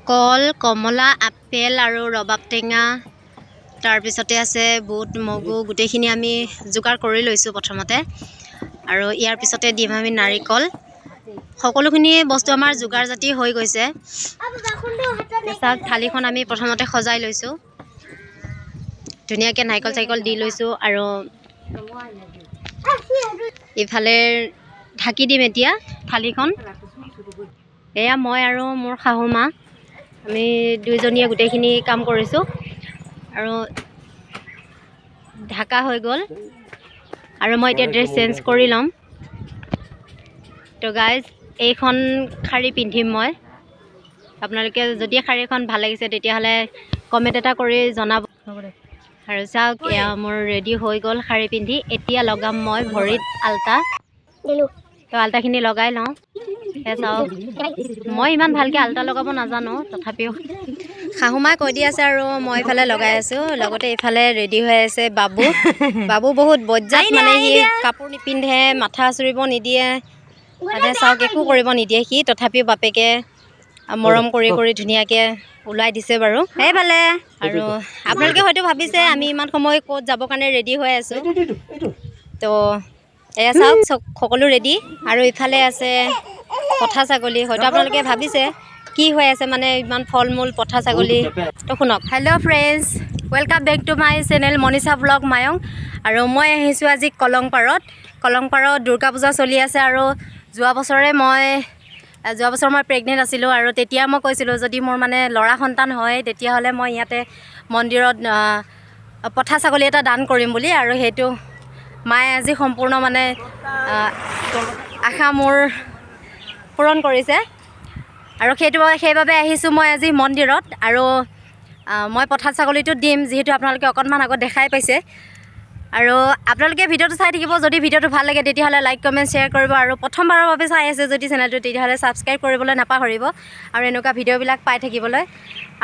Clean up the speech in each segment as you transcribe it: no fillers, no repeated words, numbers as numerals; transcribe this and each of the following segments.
কল, কমলা, apple আৰু ৰবাব টেঙা, তাৰপিছতে আছে বুট, মগু, গোটেইখিনি আমি যোগাৰ কৰি লৈছোঁ প্ৰথমতে। আৰু ইয়াৰ পিছতে দিম আমি নাৰিকল। সকলোখিনি বস্তু আমাৰ যোগাৰ জাতি হৈ গৈছে। চাওক, থালিখন আমি প্ৰথমতে সজাই লৈছোঁ, ধুনীয়াকৈ নাৰিকল চাৰিকল দি লৈছোঁ। আৰু ইফালে ঢাকি দিম এতিয়া থালিখন। এয়া মই আৰু মোৰ শাহু মা, আমি দুইজনীয়ে গোটেইখিনি কাম কৰিছোঁ। আৰু ঢাকা হৈ গ'ল। আৰু মই এতিয়া ড্ৰেছ চেঞ্জ কৰি ল'ম। তো গাইজ, এইখন শাৰী পিন্ধিম মই। আপোনালোকে যদি শাৰীখন ভাল লাগিছে তেতিয়াহ'লে কমেণ্ট এটা কৰি জনাব। আৰু চাওক, এয়া মোৰ ৰেডি হৈ গ'ল শাৰী পিন্ধি। এতিয়া লগাম মই ভৰিত আলতা। তো আলতাখিনি লগাই লওঁ। সেয়া চাওক, মই ইমান ভালকৈ আলতা লগাব নাজানো, তথাপিও শাহুমাই কৈ দি আছে আৰু মই ইফালে লগাই আছোঁ। লগতে ইফালে ৰেডি হৈ আছে বাবু। বাবু বহুত বজ্জাত, মানে সি কাপোৰ নিপিন্ধে, মাথা আঁচুৰিব নিদিয়ে, মানে চাওক একো কৰিব নিদিয়ে সি। তথাপিও বাপেকে মৰম কৰি কৰি ধুনীয়াকৈ ওলাই দিছে বাৰু সেইফালে। আৰু আপোনালোকে হয়তো ভাবিছে আমি ইমান সময় ক'ত যাবৰ কাৰণে ৰেডি হৈ আছোঁ। তো এয়া চাওক, সকলো ৰেডি। আৰু ইফালে আছে পঠা ছাগলী। হয়তো আপোনালোকে ভাবিছে কি হৈ আছে, মানে ইমান ফল মূল, পঠা ছাগলী। তো শুনক, hello' friends, welcome back to my channel Manisha blog Mayong. আৰু মই আহিছোঁ আজি কলংপাৰত। কলংপাৰত দুৰ্গা পূজা চলি আছে। আৰু যোৱা বছৰ মই প্ৰেগনেণ্ট আছিলোঁ। আৰু তেতিয়া মই কৈছিলোঁ যদি মোৰ মানে ল'ৰা সন্তান হয় তেতিয়াহ'লে মই ইয়াতে মন্দিৰত পঠা ছাগলী এটা দান কৰিম বুলি। আৰু সেইটো মায়ে আজি সম্পূৰ্ণ মানে আশা মোৰ পূৰণ কৰিছে। আৰু সেইবাবে আহিছোঁ মই আজি মন্দিৰত। আৰু মই পঠা ছাগলীটো দিম, যিহেতু আপোনালোকে অকণমান আগত দেখাই পাইছে। আৰু আপোনালোকে ভিডিঅ'টো চাই থাকিব। যদি ভিডিঅ'টো ভাল লাগে তেতিয়াহ'লে লাইক, কমেণ্ট, শ্বেয়াৰ কৰিব। আৰু প্ৰথমবাৰৰ বাবে চাই আছে যদি চেনেলটো, তেতিয়াহ'লে ছাবস্ক্ৰাইব কৰিবলৈ নাপাহৰিব আৰু এনেকুৱা ভিডিঅ'বিলাক পাই থাকিবলৈ।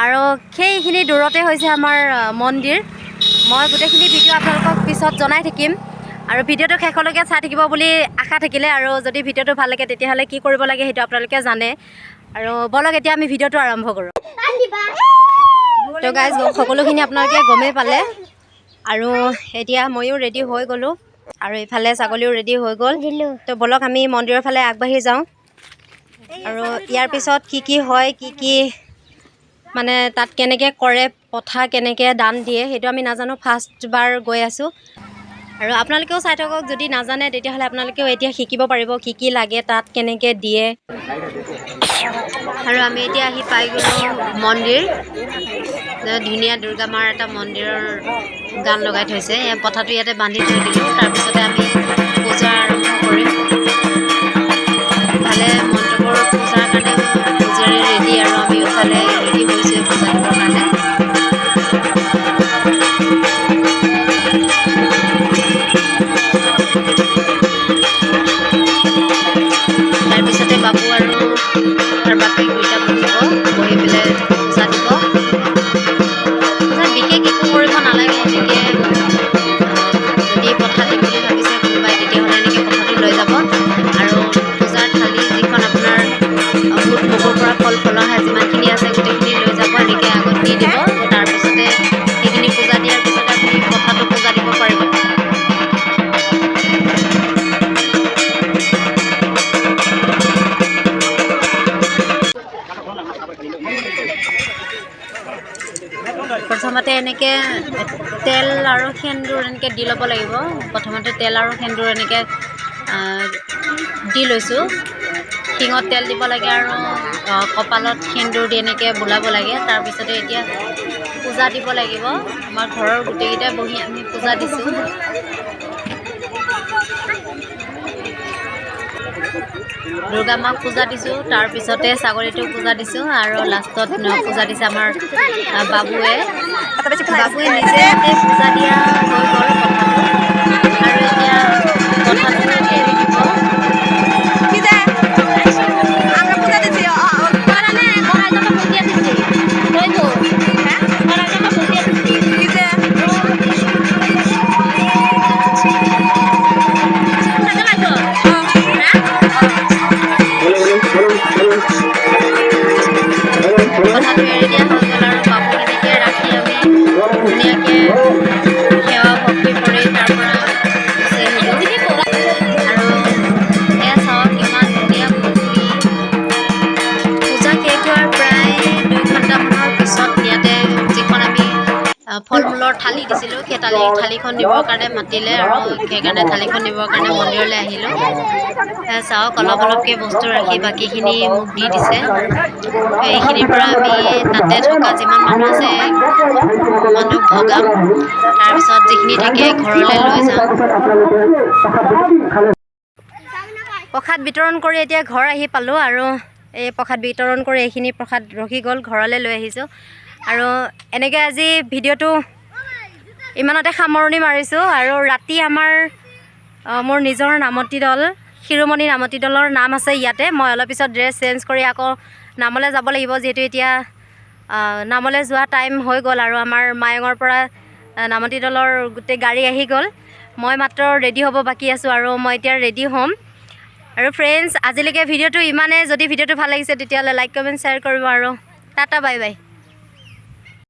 আৰু সেইখিনি দূৰতে হৈছে আমাৰ মন্দিৰ। মই গোটেইখিনি ভিডিঅ' আপোনালোকক পিছত জনাই থাকিম। আৰু ভিডিঅ'টো শেষলৈকে চাই থাকিব বুলি আশা থাকিলে। আৰু যদি ভিডিঅ'টো ভাল লাগে তেতিয়াহ'লে কি কৰিব লাগে সেইটো আপোনালোকে জানে। আৰু ব'লক এতিয়া আমি ভিডিঅ'টো আৰম্ভ কৰোঁ। তো গাইজ, সকলোখিনি আপোনালোকে গমেই পালে। আৰু এতিয়া ময়ো ৰেডি হৈ গ'লোঁ আৰু ইফালে ছাগলীও ৰেডি হৈ গ'ল। তো ব'লক আমি মন্দিৰৰ ফালে আগবাঢ়ি যাওঁ। আৰু ইয়াৰ পিছত কি কি হয়, কি কি মানে তাত কেনেকৈ কৰে, পঠা কেনেকৈ দান দিয়ে সেইটো আমি নাজানো। ফাৰ্ষ্টবাৰ গৈ আছোঁ। আৰু আপোনালোকেও চাই থাকক, যদি নাজানে তেতিয়াহ'লে আপোনালোকেও এতিয়া শিকিব পাৰিব কি কি লাগে তাত, কেনেকৈ দিয়ে। আৰু আমি এতিয়া আহি পাই গ'লোঁ মন্দিৰ। ধুনীয়া দুৰ্গা মাৰ এটা মন্দিৰৰ গান লগাই থৈছে। পঠাটো ইয়াতে বান্ধি থৈ দিলোঁ। তাৰপিছতে আমি পূজা আৰম্ভ কৰিম। ইফালে মণ্ডপৰ পূজাৰ কাৰণে পূজাৰী ৰেডি আৰু আমি ইফালে ৰেডি হৈছোঁ পূজা দিবৰ কাৰণে। তাৰপিছতে বাবু আৰু তাৰ বাপেক দুইটা বহিব, বহি পেলাই পূজা দিব। বিশেষ একো কৰিব নালাগে, এনেকৈ যদি পঠা দিম বুলি ভাবিছে কোনোবাই তেতিয়াহ'লে এনেকৈ পঠাটো লৈ যাব। আৰু পূজাৰ থালি যিখন আপোনাৰ বুট মগুৰ পৰা ফল ফলহা যিমানখিনি আছে গোটেইখিনি লৈ যাব, এনেকৈ আগত দি দিব। তাৰপিছতে সেইখিনি পূজা দিয়াৰ পিছতে আপুনি পঠাটো পূজা দিব পাৰিব। প্ৰথমতে এনেকৈ তেল আৰু সেন্দুৰ এনেকৈ দি ল'ব লাগিব। প্ৰথমতে তেল আৰু সেন্দুৰ এনেকৈ দি লৈছোঁ। শিঙত তেল দিব লাগে আৰু কপালত সেন্দুৰ দি এনেকৈ বোলাব লাগে। তাৰপিছতে এতিয়া পূজা দিব লাগিব। আমাৰ ঘৰৰ গোটেইকেইটাই বহি আমি পূজা দিছোঁ। দুৰ্গা মাক পূজা দিছোঁ, তাৰপিছতে ছাগলীটোক পূজা দিছোঁ আৰু লাষ্টত পূজা দিছে আমাৰ বাবুৱে। বাবুৱে নিজে পূজা দিয়া হৈ গ'ল কথাটো। আৰু এতিয়া কথাটো এৰি দিব। বাবুক এৰি দিয়া হৈ গ'ল আৰু বাবুক এনেকৈ ৰাখি আমি ধুনীয়াকৈ সেৱা ভক্তি কৰি তাৰ পৰা গুচি আহিলোঁ। আৰু এয়া চাওক, কিমান ধুনীয়া পুখুৰী। পূজা শেষ হোৱাৰ প্ৰায় 2 ঘণ্টামানৰ পিছত ইয়াতে যিখন আমি ফল মূলৰ থালি দিছিলোঁ, সেই থালিখন নিবৰ কাৰণে মাতিলে আৰু সেইকাৰণে থালিখন নিবৰ কাৰণে মন্দিৰলৈ আহিলোঁ। এয়া চাওক, অলপ অলপকৈ বস্তু ৰাখি বাকীখিনি মোক দি দিছে। এইখিনিৰ পৰা আমি তাতে থকা যিমান মানুহ আছে মানুহক ভগাম, তাৰপিছত যিখিনি থাকে ঘৰলৈ লৈ যাম। প্ৰসাদ বিতৰণ কৰি এতিয়া ঘৰ আহি পালোঁ আৰু এই প্ৰসাদ বিতৰণ কৰি এইখিনি প্ৰসাদ ৰখি গ'ল, ঘৰলৈ লৈ আহিছোঁ। আৰু এনেকৈ আজি ভিডিঅ'টো ইমানতে সামৰণি মাৰিছোঁ। আৰু ৰাতি আমাৰ মোৰ নিজৰ নামতি দল, শিৰোমণি নামতি দলৰ নাম আছে ইয়াতে। মই অলপ পিছত ড্ৰেছ চেঞ্জ কৰি আকৌ নামলৈ যাব লাগিব, যিহেতু এতিয়া নামলৈ যোৱা টাইম হৈ গ'ল আৰু আমাৰ মায়ঙৰ পৰা নামতি দলৰ গোটেই গাড়ী আহি গ'ল। মই মাত্ৰ ৰেডি হ'ব বাকী আছোঁ আৰু মই এতিয়া ৰেডি হ'ম। আৰু ফ্ৰেণ্ডছ, আজিলৈকে ভিডিঅ'টো ইমানেই। যদি ভিডিঅ'টো ভাল লাগিছে, তেতিয়াহ'লে লাইক, কমেণ্ট, শ্বেয়াৰ কৰিব আৰু টাটা, বাই বাই।